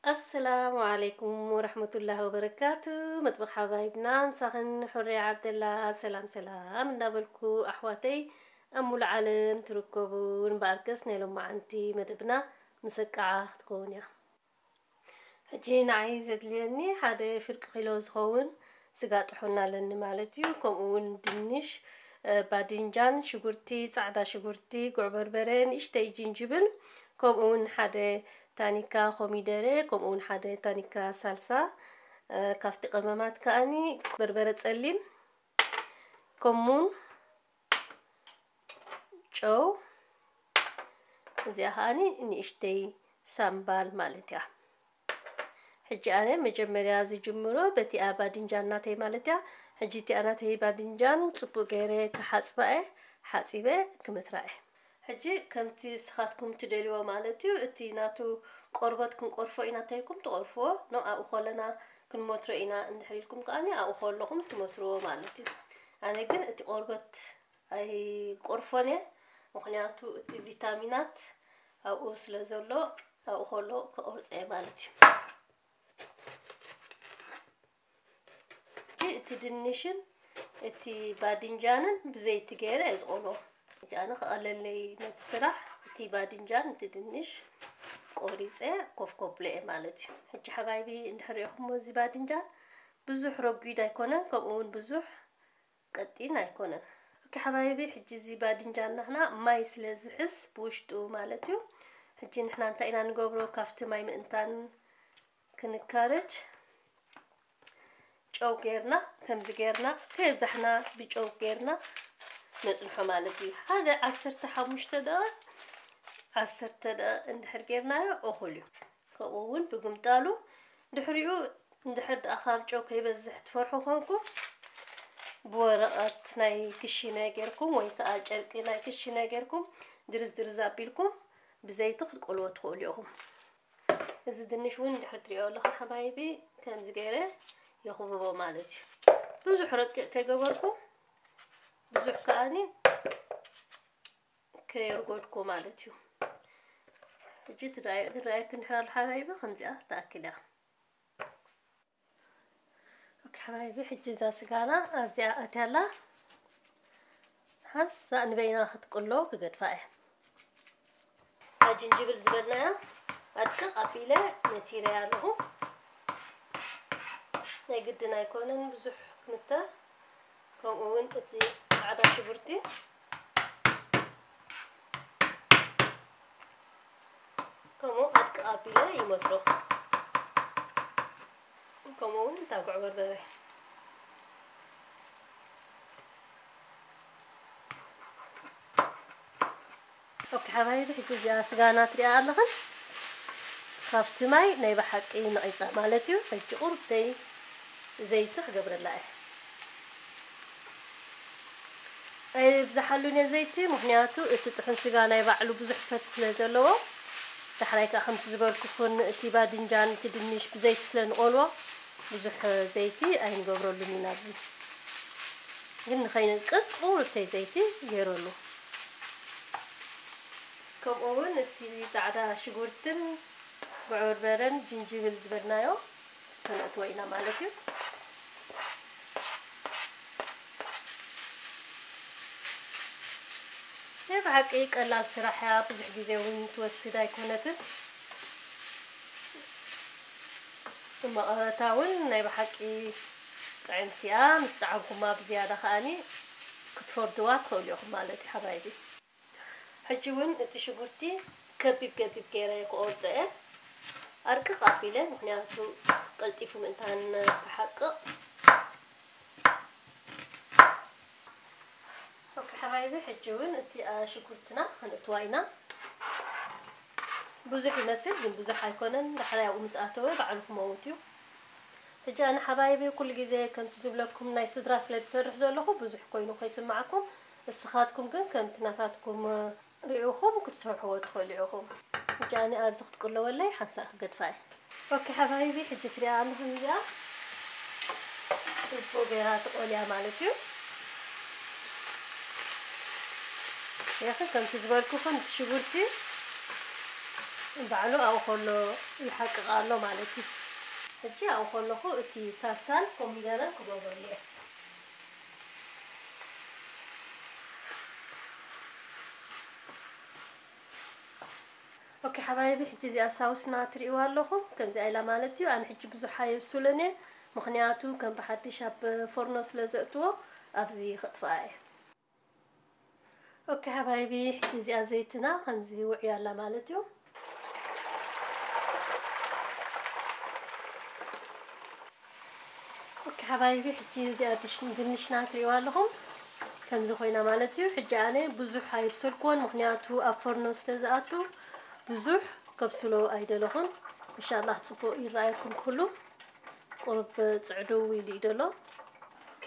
ኣሰላሙ ዓለይኩም ወረሕመቱላሂ ወበረካቱ። መጥበኽ ሓባይብና ምሳኽን፣ ሑሬ ዓብደላ። ሰላም ሰላም እንዳበልኩ፣ ኣሕዋተይ ኣብ ሙሉእ ዓለም ትርከቡ፣ እምበኣርከስ ናይ ሎማዓንቲ መደብና ምስቃዓ ክትከውን እያ። ሕጂ ንዓይ ዘድልየኒ ሓደ ፍርቂ ኪሎ ዝኸውን ስጋ ጥሑና ኣለኒ ማለት እዩ። ከምኡ እውን ድንሽ፣ እ፣ ባድንጃን፣ ሽጉርቲ፣ ጻዕዳ ሽጉርቲ፣ ጉዕ በርበረ፣ ንእሽተይ ጅንጅብል፣ ከምኡ እውን ሓደ ታኒካ ኮሚደረ፣ ከምኡ እውን ሓደ ታኒካ ሳልሳ፣ እ፣ ካብቲ ቀመማት ከኣኒ በርበረ ጸሊም፣ ከሙን፣ ጨው፣ እዚኣ ከኣኒ ንእሽተይ ሳምባል ማለት እያ። ሕጂ ኣነ መጀመርያ ዝጅምሮ በቲኣ ባድንጃን ናተይ ማለት እያ። ሕጂ እቲኣ ናተይ ባድንጃን ጽቡቅ ገይረ ክሓጽባ እየ፣ ሓጺበ ክመትራ እየ። ሕጂ ከምቲ ንስኻትኩም ትደልይዎ ማለት እዩ፣ እቲ ናቱ ቆርበት ክንቆርፎ ኢና እንተኢልኩም ትቆርፍዎ፣ ኖ ኣብኡ ከለና ክንመትሮ ኢና እንድሕር ኢልኩም ከኣኒ ኣብኡ ከለኹም ትመትርዎ ማለት እዩ። ኣነ ግን እቲ ቆርበት ኣይቆርፎን እየ፣ ምኽንያቱ እቲ ቪታሚናት ኣብኡ ስለ ዘሎ ኣብኡ ከሎ ክቆርጾ እየ ማለት እዩ። ሕጂ እቲ ድንሽን እቲ ባድንጃንን ብዘይቲ ገይረ እየ ዝቆሎ። ሕጂ ኣነ ክቐለለይ ነቲ ስራሕ፣ እቲ ባድንጃን እቲ ድንሽ ቆሪጸ ኮፍ ከብሎ እየ ማለት እዩ። ሕጂ ሓባይቢ እንድሕር ሪኢኹሞ እዚ ባድንጃን ብዙሕ ረጒድ ኣይኮነን፣ ከምኡ እውን ብዙሕ ቀጢን ኣይኮነን። ኦኬ ሓባይቢ፣ ሕጂ እዚ ባድንጃን ናህና ማይ ስለ ዝሕዝ ብውሽጡ ማለት እዩ። ሕጂ ንሕና እንታይ ኢና ንገብሮ? ካብቲ ማይ ምእንታን ክንካረጅ ጨው ጌርና፣ ከምዚ ጌርና ከየብዛሕና ብጨው ጌርና ነጽንሖ ማለት እዩ። ሓደ ዓሰርተ ሓሙሽተ ደቂቕ፣ ዓሰርተ ደቂቕ እንድሕር ጌርናዮ እኹል እዩ። ከምኡ እውን ብግምጣሉ ድሕሪኡ እንድሕር ደኣ ካብ ጨው ከይበዝሕ ትፈርሑ ኮንኩም ብወረቐት ናይ ክሽነ ጌርኩም ወይ ከኣ ጨርቂ ናይ ክሽነ ጌርኩም ድርዝ ድርዝ ኣቢልኩም ብዘይቲ ክትቆልዎ ትኽእሉ ኢኹም። እዚ ድንሽ እውን እንድሕር ትሪኦ ኣለኹም ሓባይቢ ከምዚ ገይረ የኽብቦ ማለት እዩ። ብዙሕ ረቂቕ ከይገበርኩ ብዙሕ ከኣኒ ከየርጎድኩ ማለት እዩ። ሕጂ ትረኣየ-፣ ትረኣየኪ እንድሕር ኣሎ ሓባይቢ ከምዚኣ ትኣክል እያ። ኦኬ ሓባይቢ፣ ሕጂ እዛ ስጋና ኣብዚኣ ኣትያ ኣላ። ሓንሳእ ንበይና ክትቅሎ ክገድፋ እየ። እታ ጅንጅብል ዝበልናያ ኣድቅቕ ኣቢለ መቲረያ ኣለኹ። ናይ ግድን ኣይኮነን ብዙሕ ክምተር። ከምኡ እውን እቲ ጻዕዳ ሽጉርቲ ከምኡ ኣድቅቕ ኣቢለ ይመትሮ። ከምኡ እውን እታ ጉዕ በርበረ። ኦኬ ሓባይቢ፣ ሕጂ እዚኣ ስጋና ትሪኣ ኣለኽን። ካብቲ ማይ ናይ ብሓቂ ነቒጻ ማለት እዩ። ሕጂ ቁርብተይ ዘይቲ ክገብረላ እየ። ኣይብዝሓሉን እየ ዘይቲ፣ ምኽንያቱ እቲ ጥሑን ስጋ ናይ ባዕሉ ብዙሕ ፈት ስለ ዘለዎ። ዳሕራይ ከኣ ከምቲ ዝበልኩኽን እቲ ባድንጃን እቲ ድንሽ ብዘይቲ ስለ ንቆልዎ ብዙሕ ዘይቲ ኣይንገብረሉን ኢና ኣብዚ። ግን ንኸይንቅጽ ቁርብተይ ዘይቲ ገይረሉ። ከምኡ እውን እቲ ጻዕዳ ሽጉርትን ጉዕ በርበረን ጅንጅብል ዝበልናዮ ከነእትዎ ኢና ማለት እዩ። ናይ ብሓቂ ቀላል ስራሕ እያ፣ ብዙሕ ግዜ እውን ትወስድ ኣይኮነትን። መቐረታ እውን ናይ ብሓቂ ጥዕምቲ እያ። ምስ ጠዓምኩማ ብዝያዳ ከኣኒ ክትፈርድዋ ትኽእሉ ኢኹም ማለት እዩ ሓባይቢ። ሕጂ እውን እቲ ሽጉርቲ ከቢብ ከቢብ ገይረ ክቆርጾ እየ። ኣርቅቕ ኣቢለ፣ ምኽንያቱ ቀልጢፉ ምእንታን ክሓቅቕ። ኦኬ ሓባይቢ፣ ሕጂ እውን እቲ፣ ኣ፣ ሽጉርትና ክንእትዋ ኢና። ብዙሕ ይመስል፣ ግን ብዙሕ ኣይኮነን። ዳሕራይ ኣብኡ ምስ ኣተወ ባዕሉ ክመውት እዩ። ሕጂ ኣነ ሓባይቢ ኩሉ ግዜ ከምቲ ዝብለኩም ናይ ስድራ ስለ ዝሰርሕ ዘለኹ ብዙሕ ኮይኑ ከይስምዓኩም፣ እስኻትኩም ግን ከምቲ ናታትኩም ርኢኹም ክትሰርሕዎ ትኽእሉ ኢኹም። ሕጂ ኣነ ኣብዚ ክትቅለወለይ ሓንሳእ ክገድፋ እየ። ኦኬ ሓባይቢ፣ ሕጂ ትሪኣ ኣለኹም እዚኣ ጽቡቕ ገይራ ተቆልያ ማለት እዩ። ያኸ ከምቲ ዝበልኩኹም እቲ ሽጉርቲ ባዕሉ ኣብኡ ከሎ ይሓቅቕ ኣሎ ማለት እዩ። ሕጂ ኣብኡ ከለኹ እቲ ሳልሳን ኮሚደረን ክገብረሉ እየ። ኦኬ ሓባይቢ፣ ሕጂ እዚኣ ሳውስና ትርእይዋ ኣለኹም። ከምዚኣ ኢላ ማለት እዩ። ኣነ ሕጂ ብዙሕ ኣየብስሎን እየ፣ ምኽንያቱ ከም ብሓድሽ ኣብ ፎርኖ ስለ ዘእትዎ ኣብዚ ከጥፍኣ እየ። ኦኬ ሓባይቢ፣ ሕጂ እዚኣ ዘይትና ከምዚ ውዕያ ኣላ ማለት እዩ። ኦኬ ሓባይቢ፣ ሕጂ እዚኣ ድሽ-፣ ድንሽና ትርእይዋ ኣለኹም። ከምዚ ኮይና ማለት እዩ። ሕጂ ኣነ ብዙሕ ኣይብሰልኩዎን፣ ምኽንያቱ ኣብ ፎርኖ ስለ ዝኣቱ ብዙሕ ከብስሎ ኣይደለኹን። ኢንሻላህ ጽቡቕ ይረኣየኩም ኩሉ። ቁሩብ ጽዕድው ኢሉ እዩ ደሎ።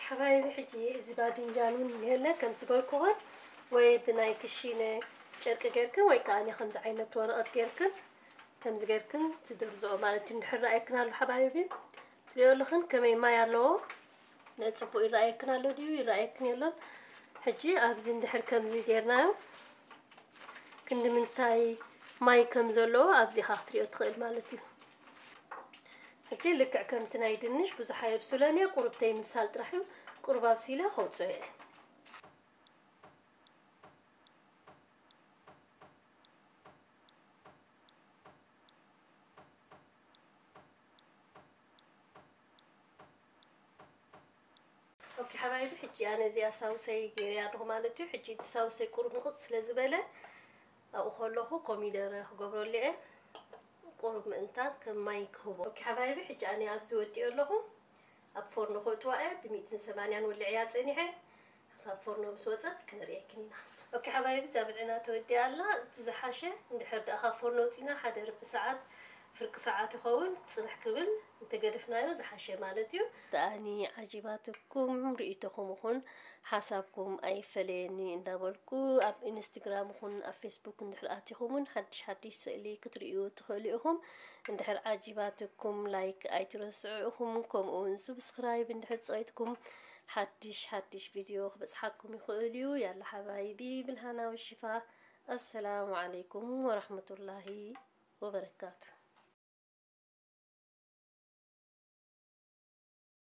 ሓባይቢ፣ ሕጂ እዚ ባድንጃን እውን እኒሀለ፣ ከም ዝበልኩኽን ወይ ብናይ ክሽነ ጨርቂ ጌርክን ወይ ከኣ ከምዚ ዓይነት ወረቐት ጌርክን፣ ከምዚ ጌርክን ትድርዝኦ ማለት እዩ። እንድሕር ረኣየክን ኣሎ ሓባይቢ፣ ትሪኦ ኣለኽን ከመይ ማይ ኣለዎ። ንጽቡቕ ይረኣየክን ኣሎ ድዩ? ይረኣየክን የሎን። ሕጂ ኣብዚ እንድሕር ከምዚ ጌርናዮ ክንዲ ምንታይ ማይ ከም ዘለዎ ኣብዚ ኢኻ ክትሪኦ ትኽእል ማለት እዩ። ሕጂ ልክዕ ከምቲ ናይ ድንሽ ብዙሕ ኣየብስሎን እየ፣ ቁሩብተይ ምብሳል ጥራሕ እዩ። ቁሩብ ኣብሲለ ከውፅኦ እየ። ኦኬ ሓባይቢ፣ ሕጂ ኣነ እዚኣ ሳውሰይ ገይረያ ኣለኹ ማለት እዩ። ሕጂ እቲ ሳውሰይ ቁሩብ ንቕፅ ስለ ዝበለ ኣብኡ ከለኹ ኮሚደረ ክገብረሉ እየ። ቁሩብ ምእንታን ከም ማይ ክህቦ። ኦኬ ሓባይቢ፣ ሕጂ ኣነ ኣብዚ ወዲኦ ኣለኹ። ኣብ ፎርኖ ከእትዋ እየ። ብሚእትን ሰማንያን ወልዕያ ጸኒሐ። ካብ ፎርኖ ምስ ወጸት ክነርእየክን ኢና። ኦኬ ሓባይቢ፣ እዛ ብልዕና ተወዲኣ ኣላ። እቲ ዝሓሸ እንድሕር ደኣ ካብ ፎርኖ ወጺና ሓደ ርብዒ ሰዓት፣ ፍርቂ ሰዓት ይኸውን፣ ክጽንሕ ክብል እንተገደፍናዮ ዝሓሸ ማለት እዩ። ደኣኒ ዓጂባትኩም ርእይቶኹም ይኹን ሓሳብኩም ኣይፈለየኒ እንዳበልኩ፣ ኣብ ኢንስትግራም ይኹን ኣብ ፌስቡክ እንድሕር ኣቲኹም እውን ሓድሽ ሓድሽ ስእሊ ክትርእዩ ትኽእሉ ኢኹም። እንድሕር ዓጂባትኩም ላይክ ኣይትረስዑ ኢኹም፣ ከምኡ እውን ሱብስክራይብ እንድሕር ጸይትኩም ሓድሽ ሓድሽ ቪድዮ ክበጽሓኩም ይኽእል እዩ። ያላ ሓባይቢ፣ ብልሃና ወሽፋ። ኣሰላሙ ዓለይኩም ወራህመቱላሂ ወበረካቱ።